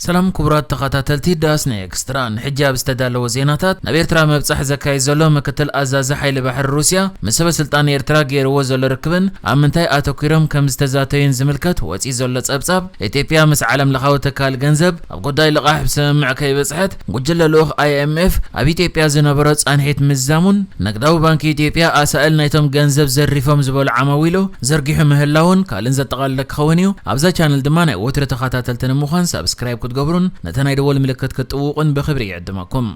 ሰላም ክቡራት ተኸታተልቲ ዳስ ናይ ኤክስትራ፣ ንሕጂ ኣብ ዝተዳለወ ዜናታት፣ ናብ ኤርትራ ምብጻሕ ዘካይድ ዘሎ ምክትል ኣዛዚ ሓይሊ ባሕሪ ሩስያ ምስ ሰበ ስልጣን ኤርትራ ገይርዎ ዘሎ ርክብን ኣብ ምንታይ ኣተኲሮም ከም ዝተዛተዩን ዝምልከት ወጺኡ ዘሎ ጸብጻብ፣ ኢትዮጵያ ምስ ዓለም ለኻዊ ትካል ገንዘብ ኣብ ጉዳይ ልቓሕ ብስምምዕ ከይበጽሐት፣ ጉጅለ ልኡኽ ኣይ ኤም ኤፍ ኣብ ኢትዮጵያ ዝነበሮ ጻንሒት ምዝዛሙን፣ ንግዳዊ ባንኪ ኢትዮጵያ ኣሳእል ናይቶም ገንዘብ ዘሪፎም ዝበሉ ዓማዊሉ ዘርጊሑ ምህላውን ካልእን ዘጠቓልለ ክኸውን እዩ። ኣብዛ ቻነል ድማ ናይ ወትሪ ተኸታተልቲ ንምዃን ሳብስክራይብ ክትገብሩን ነታ ናይ ደወል ምልክት ክትጥውቑን ብኽብሪ ይዕድመኩም።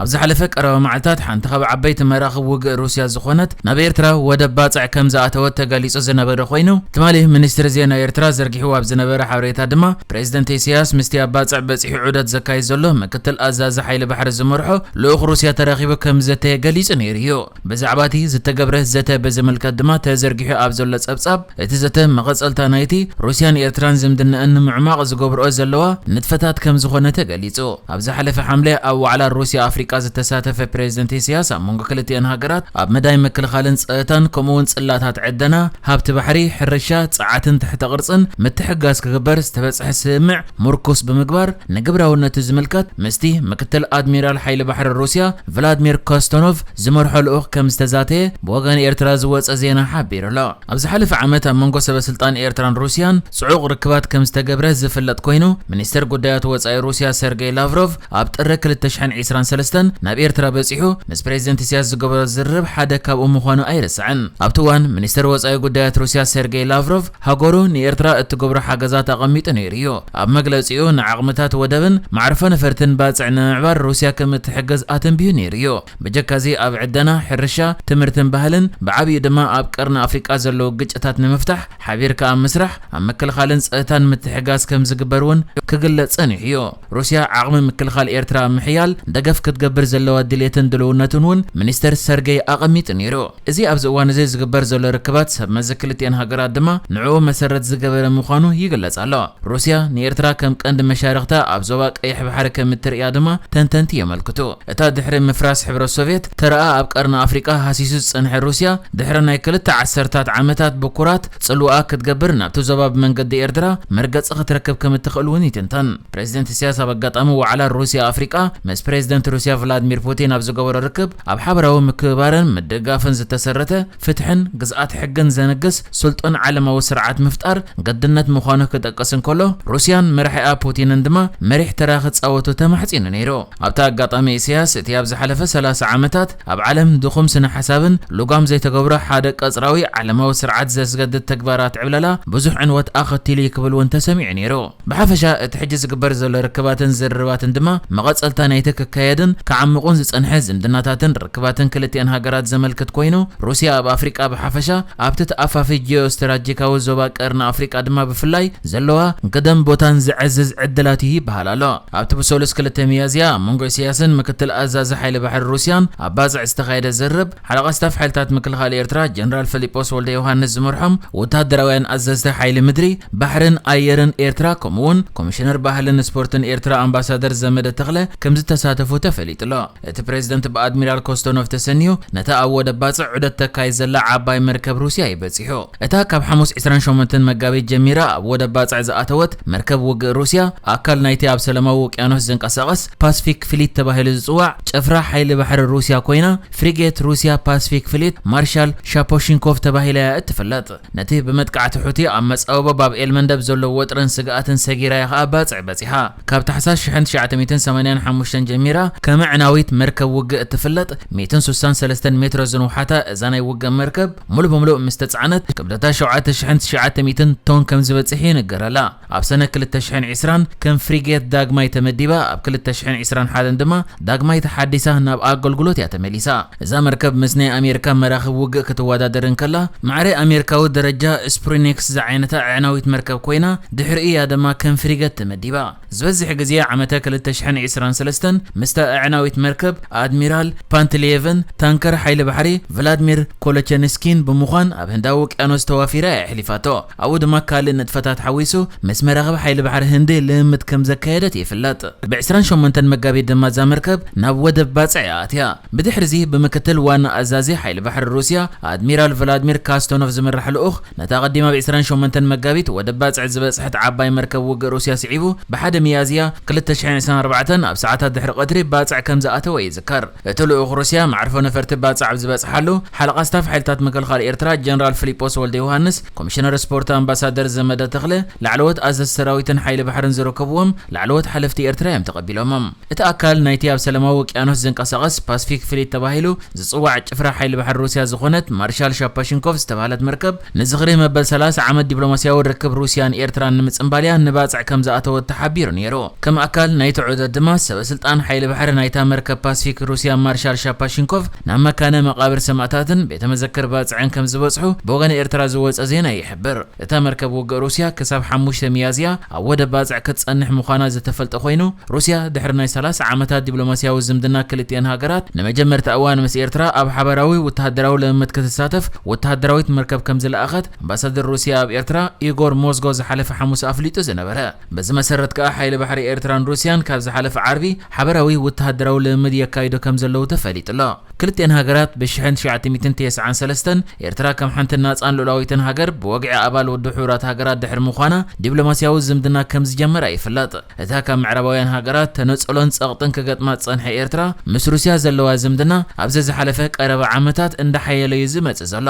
ኣብ ዝሓለፈ ቀረባ መዓልታት ሓንቲ ካብ ዓበይቲ መራኽብ ውግእ ሩስያ ዝኾነት ናብ ኤርትራ ወደብ ባጽዕ ከም ዝኣተወት ተገሊጹ ዝነበረ ኮይኑ፣ ትማሊ ሚኒስትሪ ዜና ኤርትራ ዘርጊሕዎ ኣብ ዝነበረ ሓበሬታ ድማ፣ ፕሬዚደንት ኢሳያስ ምስቲ ኣብ ባጽዕ በጺሑ ዑደት ዘካይድ ዘሎ ምክትል ኣዛዚ ሓይሊ ባሕሪ ዝመርሖ ልኡኽ ሩስያ ተራኺቡ ከም ዝዘተየ ገሊጹ ነይሩ እዩ። ብዛዕባ እቲ ዝተገብረ ዘተ ብዝምልከት ድማ ተዘርጊሑ ኣብ ዘሎ ጸብጻብ፣ እቲ ዘተ መቐጸልታ ናይቲ ሩስያን ኤርትራን ዝምድናኣን ንምዕማቕ ዝገብርኦ ዘለዋ ንጥፈታት ከም ዝኾነ ተገሊጹ። ኣብ ዝሓለፈ ሓምለ ኣብ ዋዕላ ሩስያ ኣፍሪቃ ዝተሳተፈ ፕሬዚደንት ኢሳያስ፣ ኣብ መንጎ ክልቲአን ሃገራት ኣብ መዳይ ምክልኻልን ጸጥታን ከምኡ'ውን ጽላታት ዕደና፣ ሃብቲ ባሕሪ፣ ሕርሻ፣ ጸዓትን ትሕተ ቅርጽን ምትሕግጋዝ ክግበር ዝተበጽሐ ስምምዕ ምርኩስ ብምግባር፣ ንግብራውነቱ ዝምልከት ምስቲ ምክትል ኣድሚራል ሓይሊ ባሕሪ ሩስያ ቭላድሚር ኮስቶኖቭ ዝመርሖ ልኡኽ ከም ዝተዛተየ ብወገን ኤርትራ ዝወጸ ዜና ሓቢሩ ኣሎ። ኣብ ዝሓለፈ ዓመት ኣብ መንጎ ሰበ ስልጣን ኤርትራን ሩስያን ጽዑቕ ርክባት ከም ዝተገብረ ዝፍለጥ ኮይኑ፣ ሚኒስተር ጉዳያት ወጻኢ ሩስያ ሰርጌይ ላቭሮቭ ኣብ ጥሪ ክልተ ሽሕን ዕስራን ሰለስተን ናብ ኤርትራ በጺሑ ምስ ፕሬዚደንት ኢሳያስ ዝገበሮ ዝርርብ ሓደ ካብኡ ምዃኑ ኣይርሳዕን። ኣብቲ እዋን፣ ሚኒስተር ወጻኢ ጉዳያት ሩስያ ሰርጌይ ላቭሮቭ፣ ሃገሩ ንኤርትራ እትገብሮ ሓገዛት ኣቐሚጡ ነይሩ እዩ። ኣብ መግለጺኡ፣ ንዓቕምታት ወደብን መዕርፎ ነፈርትን ባጽዕ ንምምዕባል ሩስያ ከም እትሕግዝ ኣተንቢሁ ነይሩ እዩ። ብጀካዚ፣ ኣብ ዕደና፣ ሕርሻ፣ ትምህርትን ባህልን፣ ብዓቢኡ ድማ ኣብ ቀርኒ ኣፍሪቃ ዘለዉ ግጭታት ንምፍታሕ ሓቢርካ ኣብ ምስራሕ፣ ኣብ ምክልኻልን ጸጥታን ምትሕጋዝ ከም ዝግበር እውን ክግለጽ ጸኒሑ እዩ። ሩስያ ዓቕሚ ምክልኻል ኤርትራ ኣብ ምሕያል ደገፍ ክትገብር ዘለዋ ድሌትን ድልውነትን እውን ሚኒስተር ሰርጌይ ኣቐሚጡ ነይሩ። እዚ ኣብዚ እዋን እዚ ዝግበር ዘሎ ርክባት ሰብ መዚ ክልቲአን ሃገራት ድማ ንዕኡ መሰረት ዝገበረ ምዃኑ ይግለጽ ኣሎ። ሩስያ ንኤርትራ ከም ቀንዲ መሻርኽታ ኣብ ዞባ ቀይሕ ባሕሪ ከም እትርእያ ድማ ተንተንቲ የመልክቱ። እታ ድሕሪ ምፍራስ ሕብረት ሶቭየት ተረኣ ኣብ ቀርኒ ኣፍሪቃ ሃሲሱ ዝጸንሐ ሩስያ፣ ድሕሪ ናይ ክልተ ዓሰርታት ዓመታት ብኩራት ጽልዋኣ ክትገብር ናብቲ ዞባ ብመንገዲ ኤርትራ መርገጺ ክትረክብ ከም እትኽእል እውን ይትንተን። ፕሬዚደንት ኢሳያስ ኣብ ኣጋጣሚ ዋዕላ ሩስያ ኣፍሪቃ ምስ ፕሬዚደንት ሩስያ ቭላድሚር ፑቲን ኣብ ዝገበሮ ርክብ፣ ኣብ ሓበራዊ ምክብባርን ምድግጋፍን ዝተሰረተ ፍትሕን ግዝኣት ሕግን ዘንግስ ስልጡን ዓለማዊ ስርዓት ምፍጣር ግድነት ምዃኑ ክጠቅስ እንከሎ፣ ሩስያን መራሒኣ ፑቲንን ድማ መሪሕ ተራ ክጻወቱ ተማሕጺኑ ነይሩ። ኣብቲ ኣጋጣሚ ኢሳያስ፣ እቲ ኣብ ዝሓለፈ ሰላሳ ዓመታት ኣብ ዓለም ድኹም ስነ ሓሳብን ልጓም ዘይተገብሮ ሓደ ቀጽራዊ ዓለማዊ ስርዓት ዘስገድድ ተግባራት ዕብለላ ብዙሕ ዕንወት ኣኸቲሉ እዩ ክብል እውን ተሰሚዑ ነይሩ። ብሓፈሻ፣ እቲ ሕጂ ዝግበር ዘሎ ርክባትን ዝርርባትን ድማ መቐጸልታ ናይቲ ክካየድን ክዓምቑን ዝጸንሐ ዝምድናታትን ርክባትን ክልቲአን ሃገራት ዘመልክት ኮይኑ፣ ሩስያ ኣብ ኣፍሪቃ ብሓፈሻ፣ ኣብቲ ተኣፋፊ ጂኦስትራቴጂካዊ ዞባ ቀርኒ ኣፍሪቃ ድማ ብፍላይ ዘለዋ ግደን ቦታን ዘዕዝዝ ዕድላት እዩ ይበሃል ኣሎ። ኣብቲ ብሰሉስ ክልተ ሚያዝያ ኣብ መንጎ ኢሳያስን ምክትል ኣዛዚ ሓይሊ ባሕሪ ሩስያን ኣብ ባጽዕ ዝተኻየደ ዝርርብ፣ ሓለቓ ስታፍ ሓይልታት ምክልኻል ኤርትራ ጀነራል ፈሊጶስ ወልደ ዮሃንስ ዝመርሖም ወታደራውያን ኣዘዝቲ ሓይሊ ምድሪ፣ ባሕርን ኣየርን ኤርትራ፣ ከምኡ'ውን ኮሚሽነር ባህልን ስፖርትን ኤርትራ ኣምባሳደር ዘመደ ተኽለ ከም ዝተሳተፉ ተፈሊጡ ኣሎ። እቲ ፕሬዝደንት ብኣድሚራል ኮስቶኖቭ ተሰንዩ ነታ ኣብ ወደብ ባጽዕ ዑደት ተካይድ ዘላ ዓባይ መርከብ ሩስያ እዩ በጺሑ። እታ ካብ ሓሙስ ዕስራን ሸሞንተን መጋቢት ጀሚራ ኣብ ወደብ ባጽዕ ዝኣተወት መርከብ ውግእ ሩስያ፣ ኣካል ናይቲ ኣብ ሰላማዊ ውቅያኖስ ዝንቀሳቐስ ፓስፊክ ፍሊት ተባሂሉ ዝጽዋዕ ጭፍራ ሓይሊ ባሕሪ ሩስያ ኮይና፣ ፍሪጌት ሩስያ ፓስፊክ ፍሊት ማርሻል ሻፖሺንኮቭ ተባሂላ እያ እትፍለጥ። ነቲ ብመጥቃዕቲ ሑቲ ኣብ መጻወቦ ባብ ኤል መንደብ ዘሎ ወጥርን ስግኣትን ሰጊራ እያ ከኣ ባጽዕ በጺሓ። ካብ ታሕሳስ ሽሕን ትሽዓተ ሚእትን ሰማንያን ሓሙሽተን ጀሚራ ከም ኣዕናዊት መርከብ ውግእ እትፍለጥ፣ ሚእትን ስሳን ሰለስተን ሜትሮ ዝንውሓታ እዛ ናይ ውግእ መርከብ፣ ሙሉ ብምሉእ ምስ ተጻዕነት፣ ክብደታ ሸውዓተ ሽሕን ትሽዓተ ሚእትን ቶን ከም ዝበጽሕ ይንገረላ። ኣብ ሰነ ክልተ ሽሕን ዕስራን ከም ፍሪጌት ዳግማይ ተመዲባ፣ ኣብ ክልተ ሽሕን ዕስራን ሓደን ድማ ዳግማይ ተሓዲሳ ናብ ኣገልግሎት እያ ተመሊሳ። እዛ መርከብ ምስ ናይ ኣሜሪካ መራኽብ ውግእ ክትወዳደር እንከላ፣ ማዕረ ኣሜሪካዊ ደረጃ ስፕሪኔክስ ዝዓይነታ ኣዕናዊት መርከብ ኮይና፣ ድሕሪኡ እያ ድማ ከም ፍሪገት ተመዲባ። ዝበዝሕ ግዜ ዓመተ ክልተ ሽሕን ዕስራን ሰለስተን ምስታ ናዊት መርከብ ኣድሚራል ፓንትሊየቭን ታንከር ሓይሊ ባሕሪ ቭላድሚር ኮሎቸንስኪን ብምዃን ኣብ ህንዳዊ ውቅያኖስ ተዋፊራ እያ ኣሕሊፋቶ። ኣብኡ ድማ ካልእ ንጥፈታት ሓዊሱ ምስ መራኽብ ሓይሊ ባሕሪ ህንዲ ልምምድ ከም ዘካየደት ይፍለጥ። ብ28 መጋቢት ድማ እዛ መርከብ ናብ ወደብ ባጽዕ እያ ኣትያ። ብድሕሪዚ ብምክትል ዋና ኣዛዚ ሓይሊ ባሕሪ ሩስያ ኣድሚራል ቭላድሚር ካስቶኖቭ ዝምራሕ ልኡኽ ነታ ቀዲማ ብ28 መጋቢት ወደብ ባጽዕ ዝበጽሐት ዓባይ መርከብ ውግእ ሩስያ ስዒቡ ብሓደ ሚያዝያ ክልተ ሽሕን ዕስራን ኣርባዕተን ኣብ ሰዓታት ድሕሪ ቀትሪ ባጽዕ ከም ዝኣተወ ይዝከር። እቲ ልኡኽ ሩስያ መዕርፎ ነፈርቲ ባጽዕ ኣብ ዝበጽሓሉ ሓለቓ ስታፍ ሓይልታት ምክልኻል ኤርትራ ጀነራል ፊሊጶስ ወልደ ዮሃንስ፣ ኮሚሽነር ስፖርት ኣምባሳደር ዘመደ ተኽለ፣ ላዕለዎት ኣዘዝቲ ሰራዊትን ሓይሊ ባሕርን ዝርከብዎም ላዕለዎት ሓለፍቲ ኤርትራ እዮም ተቐቢሎሞም። እቲ ኣካል ናይቲ ኣብ ሰላማዊ ውቅያኖስ ዝንቀሳቐስ ፓስፊክ ፍሊት ተባሂሉ ዝጽዋዕ ጭፍራ ሓይሊ ባሕሪ ሩስያ ዝኾነት ማርሻል ሻፓሽንኮቭ ዝተባህለት መርከብ ንዝኽሪ መበል ሰላሳ ዓመት ዲፕሎማስያዊ ርክብ ሩስያን ኤርትራን ንምጽንባልያ ንባጽዕ ከም ዝኣተወት ተሓቢሩ ነይሩ። ከም ኣካል ናይቲ ዑደት ድማ ሰበ ስልጣን ሓይሊ ባሕሪ ናይታ መርከብ ፓስፊክ ሩስያ ማርሻል ሻፓሽንኮቭ ናብ መካነ መቓብር ሰማእታትን ቤተ መዘክር ባጽዕን ከም ዝበጽሑ ብወገን ኤርትራ ዝወጸ ዜና ይሕብር። እታ መርከብ ውግእ ሩስያ ክሳብ ሓሙሽተ ሚያዝያ ኣብ ወደብ ባጽዕ ክትጸንሕ ምዃና ዝተፈልጠ ኮይኑ፣ ሩስያ ድሕሪ ናይ ሰላሳ ዓመታት ዲፕሎማስያዊ ዝምድና ክልቲአን ሃገራት ንመጀመርታ እዋን ምስ ኤርትራ ኣብ ሓበራዊ ወተሃደራዊ ልምምድ ክትሳተፍ ወተሃደራዊት መርከብ ከም ዝለኣኸት ኣምባሳደር ሩስያ ኣብ ኤርትራ ኢጎር ሞዝጎ ዝሓለፈ ሓሙስ ኣፍሊጡ ዝነበረ። በዚ መሰረት ከኣ ሓይሊ ባሕሪ ኤርትራን ሩስያን ካብ ዝሓለፈ ዓርቢ ሓበራዊ ወተሃደራዊ ልምምድ የካይዱ ከም ዘለዉ ተፈሊጡ ኣሎ። ክልቲአን ሃገራት ብ1993 ኤርትራ ከም ሓንቲ ናጻን ልኡላዊትን ሃገር ብወግዒ ኣባል ውድብ ሕቡራት ሃገራት ድሕሪ ምዃና ዲፕሎማስያዊ ዝምድና ከም ዝጀመራ ይፍለጥ። እታ ካብ ምዕራባውያን ሃገራት ተነጽሎን ጸቕጥን ክገጥማ ዝጸንሐ ኤርትራ ምስ ሩስያ ዘለዋ ዝምድና ኣብዚ ዝሓለፈ ቀረባ ዓመታት እንዳሓየለ እዩ ዝመጽእ ዘሎ።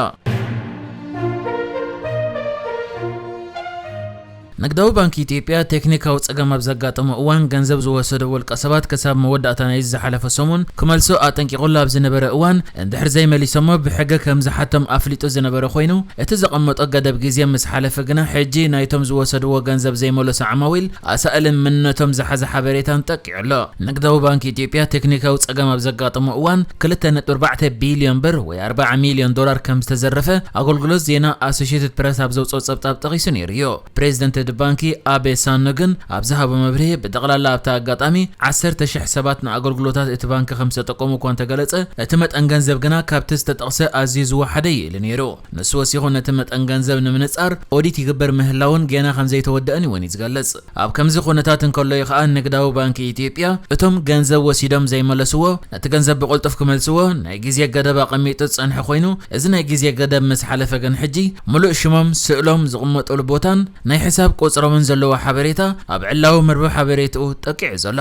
ንግዳዊ ባንክ ኢትዮጵያ ቴክኒካዊ ጸገም ኣብ ዘጋጠሞ እዋን ገንዘብ ዝወሰዱ ውልቀ ሰባት ክሳብ መወዳእታ ናይዚ ዝሓለፈ ሰሙን ክመልሶ ኣጠንቂቑሉ ኣብ ዝነበረ እዋን እንድሕር ዘይመሊሶሞ ብሕገ ከም ዝሓቶም ኣፍሊጡ ዝነበረ ኮይኑ፣ እቲ ዘቐመጦ ገደብ ግዜ ምስ ሓለፈ ግና ሕጂ ናይቶም ዝወሰድዎ ገንዘብ ዘይመለሱ ዓማዊል ኣሳእልን መንነቶም ዝሓዘ ሓበሬታን ጠቂዑ ኣሎ። ንግዳዊ ባንክ ኢትዮጵያ ቴክኒካዊ ጸገም ኣብ ዘጋጠሞ እዋን ክልተ ነጥቢ ኣርባዕተ ቢልዮን ብር ወይ ኣርባዓ ሚልዮን ዶላር ከም ዝተዘረፈ ኣገልግሎት ዜና ኣሶሽየትድ ፕረስ ኣብ ዘውጽኦ ጸብጻብ ጠቒሱ ነይሩ እዩ። ፕሬዚደንት እቲ ባንኪ ኣቤ ሳኖ ግን ኣብ ዝሃቦ መብርሂ፣ ብጠቕላላ ኣብቲ ኣጋጣሚ ዓሰርተ ሽሕ ሰባት ንኣገልግሎታት እቲ ባንኪ ከም ዝተጠቀሙ እኳ እንተገለጸ፣ እቲ መጠን ገንዘብ ግና ካብቲ ዝተጠቕሰ ኣዝዩ ዝወሓደ እዩ ኢሉ ነይሩ። ንሱ ወሲኹ ነቲ መጠን ገንዘብ ንምንጻር ኦዲት ይግበር ምህላውን ገና ከም ዘይተወደአን እውን እዩ ዝገልጽ። ኣብ ከምዚ ኩነታት እንከሎ እዩ ከኣ ንግዳዊ ባንኪ ኢትዮጵያ እቶም ገንዘብ ወሲዶም ዘይመለስዎ፣ ነቲ ገንዘብ ብቕልጡፍ ክመልስዎ ናይ ግዜ ገደብ ኣቐሚጡ ዝጸንሐ ኮይኑ፣ እዚ ናይ ግዜ ገደብ ምስ ሓለፈ ግን ሕጂ ምሉእ ሽሞም፣ ስእሎም ዝቕመጠሉ ቦታን ናይ ሕሳብ ቁጽሮምን ዘለዎ ሓበሬታ ኣብ ዕላዊ መርበብ ሓበሬትኡ ጠቂዑ ዘሎ።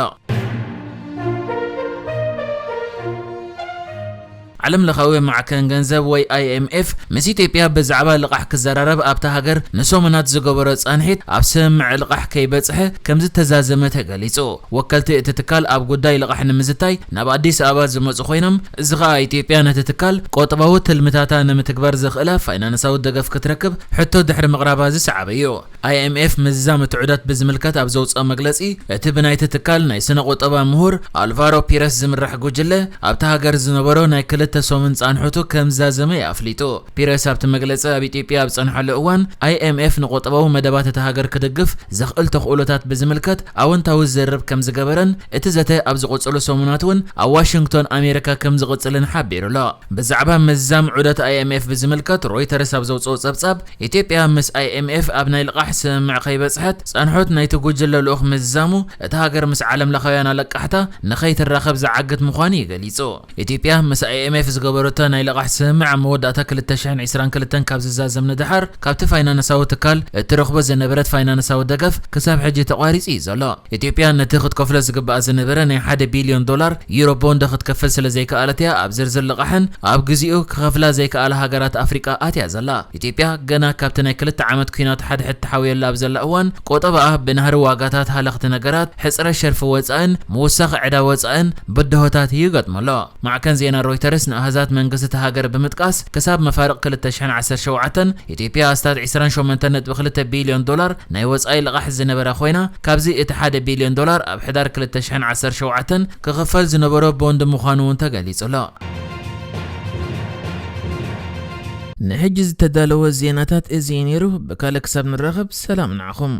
ዓለም ለኻዊ ማዕከን ገንዘብ ወይ ኣይኤምኤፍ ምስ ኢትዮጵያ ብዛዕባ ልቓሕ ክዘራረብ ኣብታ ሃገር ንሰሙናት ዝገበሮ ጻንሒት ኣብ ስምምዕ ልቓሕ ከይበጽሐ ከም ዝተዛዘመ ተገሊጹ። ወከልቲ እቲ ትካል ኣብ ጉዳይ ልቓሕ ንምዝታይ ናብ ኣዲስ ኣበባ ዝመጹ ኮይኖም፣ እዚ ኸኣ ኢትዮጵያ ነቲ ትካል ቆጠባዊ ትልምታታ ንምትግባር ዘኽእላ ፋይናንሳዊ ደገፍ ክትረክብ ሕቶ ድሕሪ ምቕራባ ዝሰዓበ እዩ። ኣይኤምኤፍ ምዝዛም እቲ ዑደት ብዝምልከት ኣብ ዘውፅኦ መግለፂ፣ እቲ ብናይቲ ትካል ናይ ስነ ቁጠባ ምሁር ኣልቫሮ ፒረስ ዝምራሕ ጉጅለ ኣብታ ሃገር ዝነበሮ ናይ ክልተ ሰሙን ፃንሖቱ ከም ዝዛዘመ እዩ ኣፍሊጡ። ፒረስ ኣብቲ መግለፂ፣ ኣብ ኢትዮጵያ ኣብ ፀንሐሉ እዋን ኣይኤምኤፍ ንቁጠባዊ መደባት እታ ሃገር ክድግፍ ዘኽእል ተኽእሎታት ብዝምልከት ኣወንታዊ ዝርርብ ከም ዝገበረን እቲ ዘተ ኣብ ዝቕፅሉ ሰሙናት እውን ኣብ ዋሽንግቶን ኣሜሪካ ከም ዝቕፅልን ሓቢሩ ኣሎ። ብዛዕባ ምዝዛም ዑደት ኣይኤምኤፍ ብዝምልከት ሮይተርስ ኣብ ዘውፅኦ ፀብፃብ፣ ኢትዮጵያ ምስ ኣይኤምኤፍ ኣብ ናይ ልቓሕ ስምምዕ ከይበፅሐት ፃንሖት ናይቲ ጉጅለ ልኡኽ ምዝዛሙ፣ እታ ሃገር ምስ ዓለም ለኻውያን ኣለቃሕታ ንኸይትራኸብ ዝዓግት ምዃኑ እዩ ገሊፁ። ኢትዮጵያ ምስ ኣይኤምኤፍ ዝገበረቶ ናይ ልቓሕ ስምምዕ ኣብ መወዳእታ ክልተ ሽሕን ዕስራን ክልተን ካብ ዝዛዘም ንደሓር፣ ካብቲ ፋይናንሳዊ ትካል እትረኽቦ ዝነበረት ፋይናንሳዊ ደገፍ ክሳብ ሕጂ ተቋሪፁ እዩ ዘሎ። ኢትዮጵያ ነቲ ክትከፍሎ ዝግባኣ ዝነበረ ናይ ሓደ ቢልዮን ዶላር ዩሮ ቦንድ ክትከፍል ስለ ዘይከኣለት እያ ኣብ ዝርዝር ልቓሕን ኣብ ግዚኡ ክኸፍላ ዘይከኣላ ሃገራት ኣፍሪቃ ኣትያ ዘላ። ኢትዮጵያ ገና ካብቲ ናይ ክልተ ዓመት ኲናት ሓድሕድ ተሓውየላ ኣብ ዘላ እዋን፣ ቆጠባኣ ብናህሪ ዋጋታት ሃለኽቲ ነገራት፣ ሕጽረት ሸርፊ ወጻእን ምውሳኽ ዕዳ ወጻእን ብድሆታት ይገጥሞ ኣሎ። ማዕከን ዜና ሮይተርስ ንኣሃዛት መንግስቲ እታ ሃገር ብምጥቃስ፣ ክሳብ መፋርቕ ክልተ ሽሕን ዓሰርተ ሸውዓተን ኢትዮጵያ ኣስታት ዕስራን ሸሞንተን ነጥቢ ክልተ ቢልዮን ዶላር ናይ ወጻኢ ልቓሕ ዝነበራ ኮይና፣ ካብዚ እቲ ሓደ ቢልዮን ዶላር ኣብ ሕዳር ክልተ ሽሕን ዓሰርተ ሸውዓተን ክኽፈል ዝነበሮ ቦንድ ምዃኑ እውን ተገሊጹ ኣሎ። ንሕጂ ዝተዳለወ ዜናታት እዚ እዩ ነይሩ። ብካልእ ክሳብ ንራኸብ፣ ሰላም ንዓኹም።